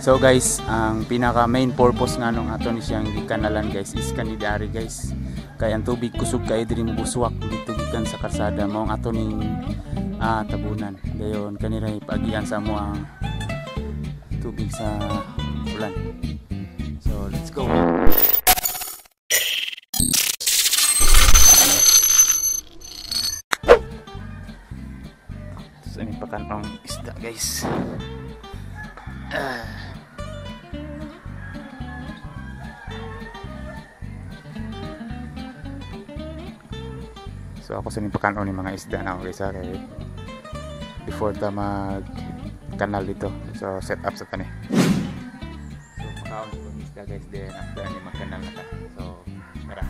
So guys, ang pinaka main purpose nga nung ato ni siyang gikanalan guys is kani dari guys. Kay ang tubig kusog kay diri mobuswak dito gikan sa karsada, mao ang ato ning tabunan. Dayon kani ra paagian sa amo ang tubig sa ulan. So let's go. So ini pakan ang isda guys. So ako sa pakanon ni mga isda na ako guys ha, kay before ta mag kanal dito. So set up sa tani. So pakaon ko ng isda guys, then after ni magkanal na ta. So tara.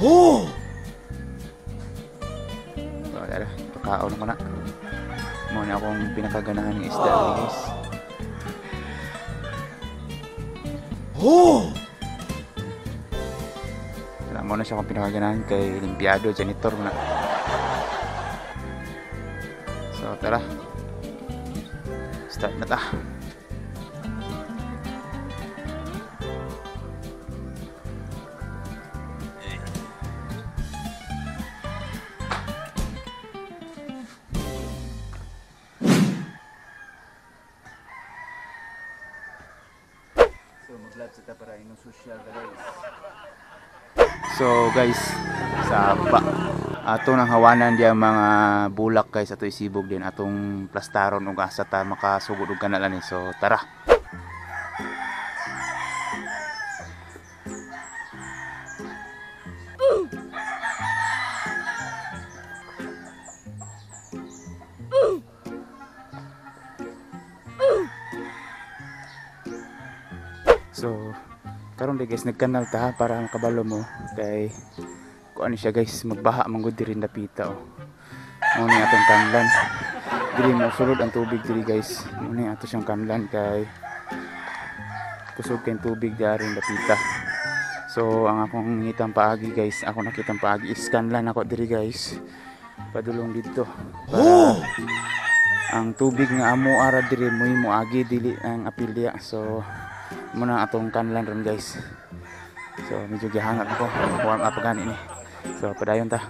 Oh! So, tara, pakaon ko na. Muna akong pinakaganahan ng isda guys. Oh! Wala muna siya akong pinakaganahan kay limpiado, janitor na. So, tara. Start na ta. So mag-vlog sa para inyong social guys. So guys, sa ba ato nang hawanan diya mga bulak guys, ato isibog din atong plastaron ug asa ta makasugod og kanal ani. So tara. So karon di guys nagkanal ta para makabalo mo kay kuan siya guys, magbaha man gud diri napita oh. Mo ni atong kanlan. Diri mo sulod ang tubig diri guys. Mo ni ato siyang kanlan kay kusog kay tubig diri napita. So ang akong ngitang paagi guys, ako nakitang paagi is kanlan ako diri guys. Padulong didto. Para ang tubig nga amo ara diri moy moagi dili ang apilya. So muna atong kanlan ron guys. So medyo gihangat ako, warm up gani ni. So padayon ta.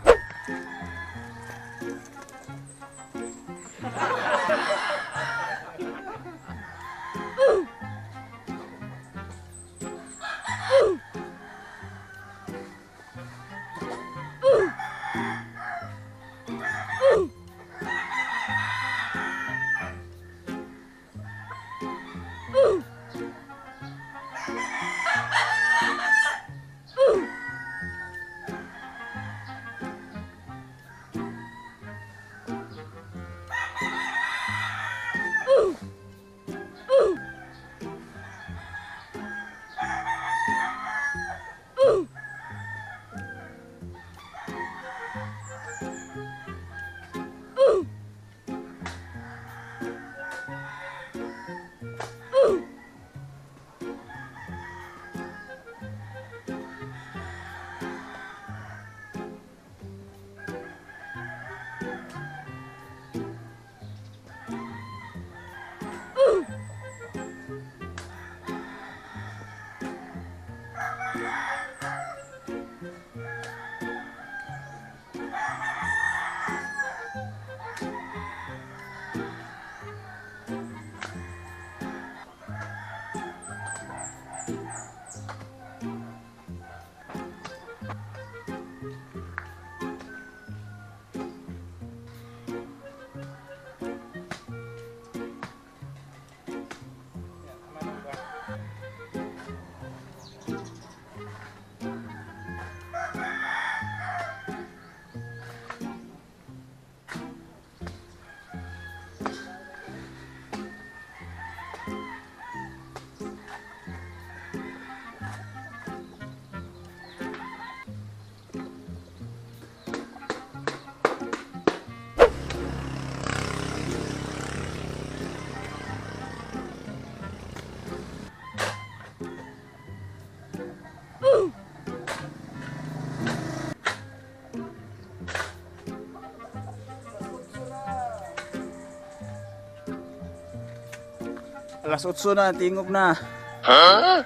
Alas 8 na, tingog na. Huh?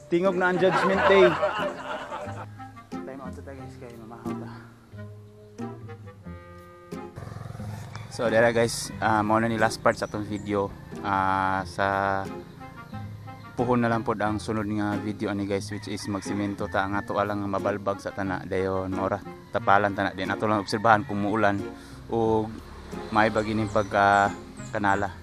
Tingog na ang Judgment Day. Time out ta guys kay mamahaw ta. So dara guys, mao na ni last part sa atong video. Sa puhon na lang pod ang sunod nga video ani guys, which is magsimento ta ang ato alang nga mabalbag sa tana dayon maura tapalan tana din ato lang obserbahan kung muulan o maibag ining pagka kanala.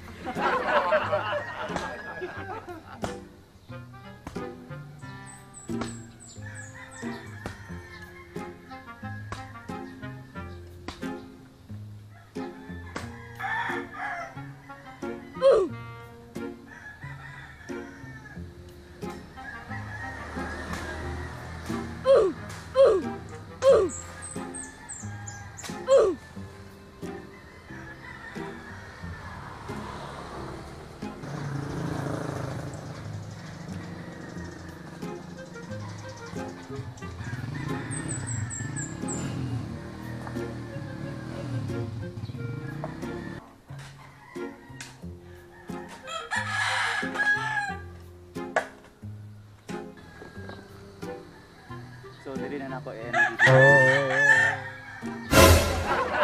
So dili na nako end video.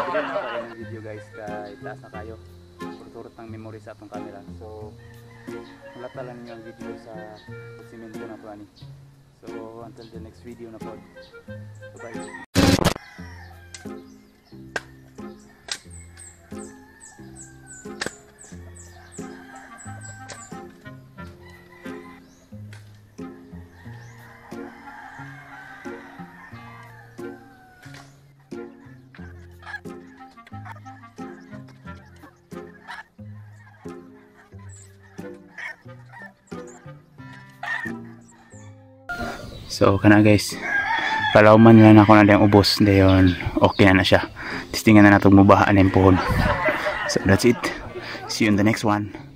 Dili na nako end video guys kay taas na kayo. Turut-turut ng memory sa atong camera. So wala pa lang ninyo ang video sa pagsimento na to ani. So until the next video na pod. Bye bye. So kana guys, palawman na lang ako na diyang ubos dayon okay na na siya. Testingan na natong mubahaan ang puhon. So that's it. See you in the next one.